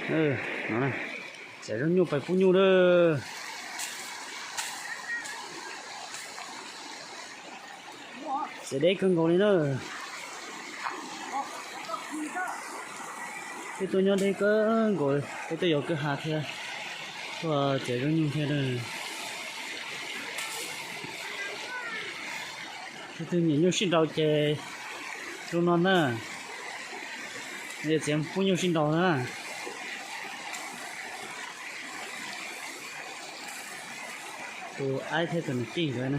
No, txiav zaub nyuj pais pub nyuj lawm. Txiav deb kawg nkaus li na. Peb tuaj nyob deb kawg nkaus, peb tuaj yos kwj ha thiab, tuaj txiav zaub nyuj thiab. Tus twg nyiam nyuj sib nraus ces zoo no na, txiav pub nyuj sib nraus na. Tus aib thiab tus niam tij nkawd na.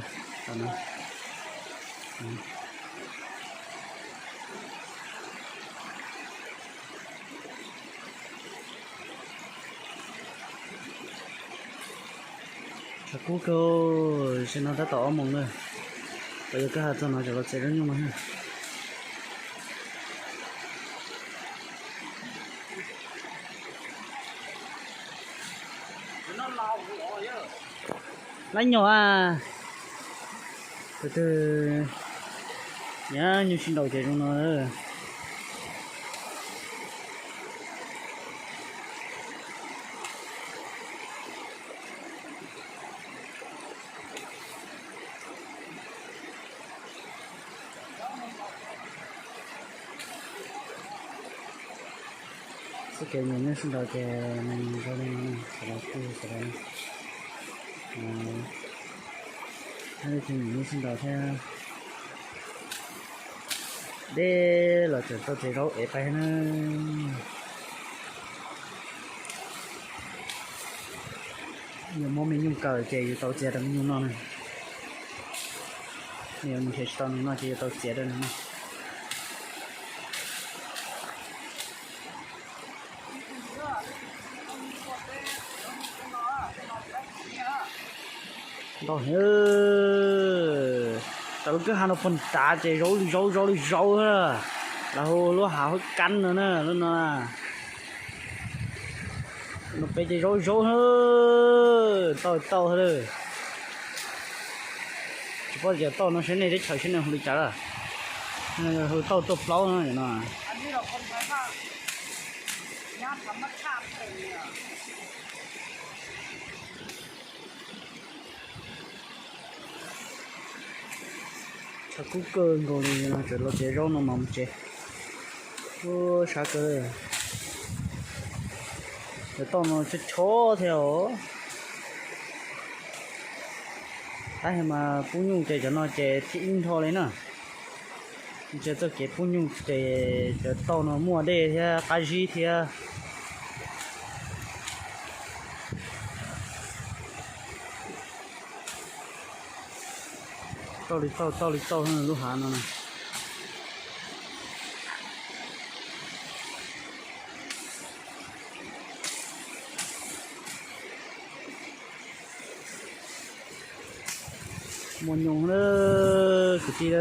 Tshav kub kawg, tam sim no tab tom ob moos lawm. Peb yuav kwj ha txog no ces los txiav zaub nyuj mas. Lab nyuam a, tus twg nyiam nyuj sib nraus ces zoo no. Xib kev nyiam nyuj sib nraus ces nws zoo li no, sawv daws kuj sawv daws, leej twg nyiam nyuj sib nraus thiab, deb los tseem tau txiav zaub ev pais na. Yus muab me nyuj kaw ces yus tau txiav rau me nyuj noj na. Yus mus nrhiav tsis tau nws noj ces yus tau txiav rau nws noj. Ntau heev. Raws lub kwj ha no puag nrad ces zaub li zaub, zaub li zaub, lawv hu lub hav Huab Kab no na, lub no. No pem ces zaub zaub, tau tau lawm. Tsis paub tias tauj no seb nej teb chaws seb nej hu li cas lawm. Hu tauj tuaj plaub no no. Tshav kub kawg nkaus li no, tseem los txiav zaub no mas mus tsev. Ua sab kawg li. Cov tauj no chob chob thiab os. Tab sis mas pub nyuj ces cov no ces thib ib nrho li na. Ntsia txoj kev pub nyuj ces cov tauj no muaj dej thiab qab zib thiab. Tauj li tauj, tauj li tauj lub hav no na. Muaj nyoog na kwv tij,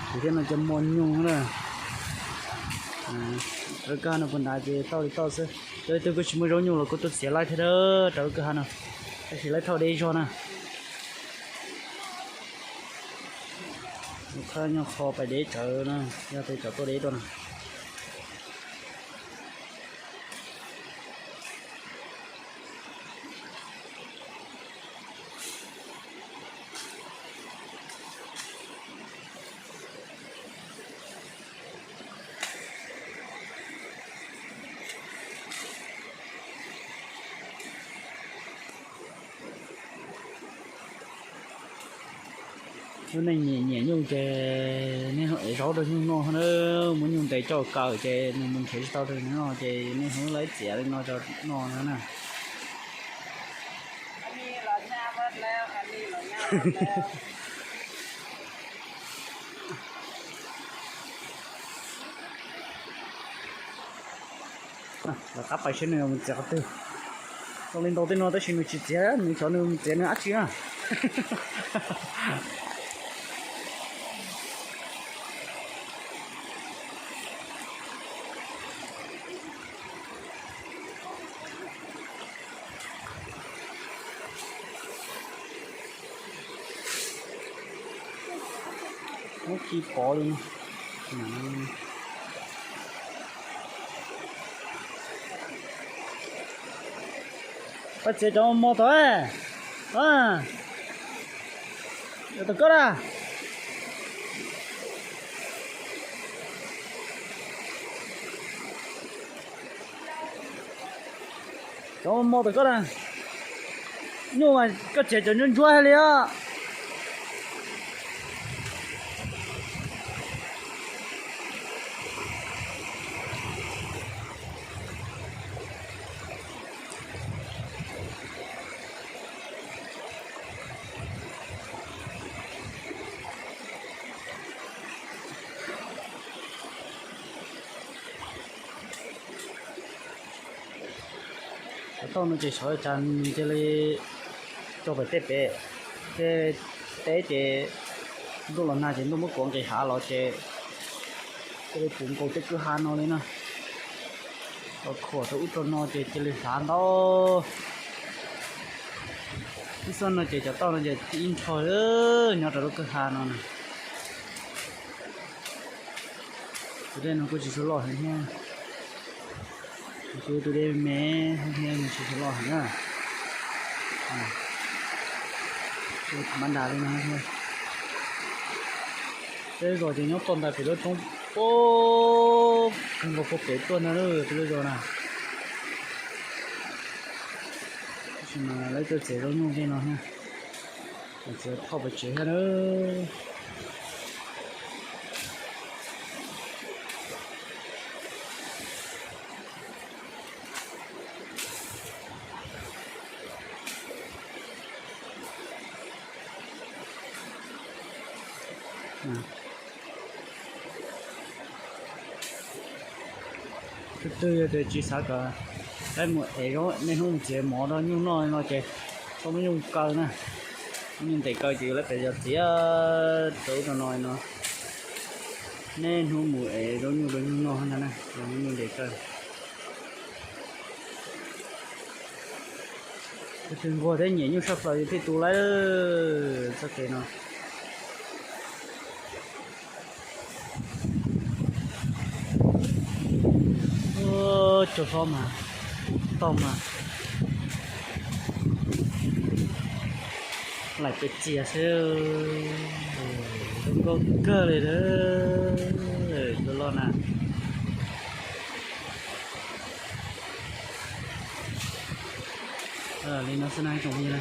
kwv tij no ces muaj nyoog na. Raws kwj ha no puag nrad ces tauj li tauj xwb. Cov leej twg kuj tsis muaj zaub nyuj los kuj tuaj txiav laij thiab raws kwj ha no, tab sis laij thauj deb zog na. Thawj nyob qho pais deb tsawv na, yog tej tsam tuaj deb tuaj na. Lub neej nyiam nyiam nyuj ces niaj hnub ev zaub rau nyuj noj na, muab nyuj ntes coj kawm ces nws mus nrhiav tsis tau rau nws noj ces niaj hnub lawv txiav li no rau noj no na. Lawv qab pais seb nws mus txiav qhov twg. Tau li ntau tej no tab sis nws tsis txiav, nws xyov nws mus txiav nws dab tsi na. Muab khi pov li no. Koj txiav cov mos tod, tod koj na. Cov mos tod koj na. Nyuj mas koj txiav cov ntsuab ntsuab hais li os. Cov tauj no ces sawv tsa nws cia li tso pem tej pem tej teb ces ntuj los nag ces ntuj muab kuav nqis hav los ces cia li puv nkaus tej kwj ha no li na. Los khuam rau ub rau no ces cia li hlav ntau. Ib xub no ces cov tauj no ces ib nrho nyob rau lub kwj ha no na. Tus dej no kuj tsis tshua loj heev thiab, tus dej me thiab, tsis tshua loj heev na. Mab ntas li no thiab. Peb zos ces nyob toj ntais pem lub roob pob kawg nkaus puag pem tuaj ntag, peb lub zos na. Tab sis mas lawv tuaj txiav zaub nyuj tej no thiab, txiav thauj pem tsev thiab na. Tus twg yog tias tsis xav kom peb mus ev zaub, niaj hnub mus txiav mov rau nyuj noj no ces txhob muab nyuj kaw na. Muab nyuj ntes kaw ces yuav lawv pem zos txiav rau ub rau no no. Niaj hnub mus ev zaub nyuj rau nyuj noj ntag na, muab nyuj ntes kaw. Tus twg nquag thiab nyiam nyuj saj plaws yus thiaj tu lawm txoj kev no. Cua hlob mas, tau mas, laim pes txias xwb, zoo nkauj kawg li. Cua loj na. Li no xwb na ib tsoom phooj ywg na.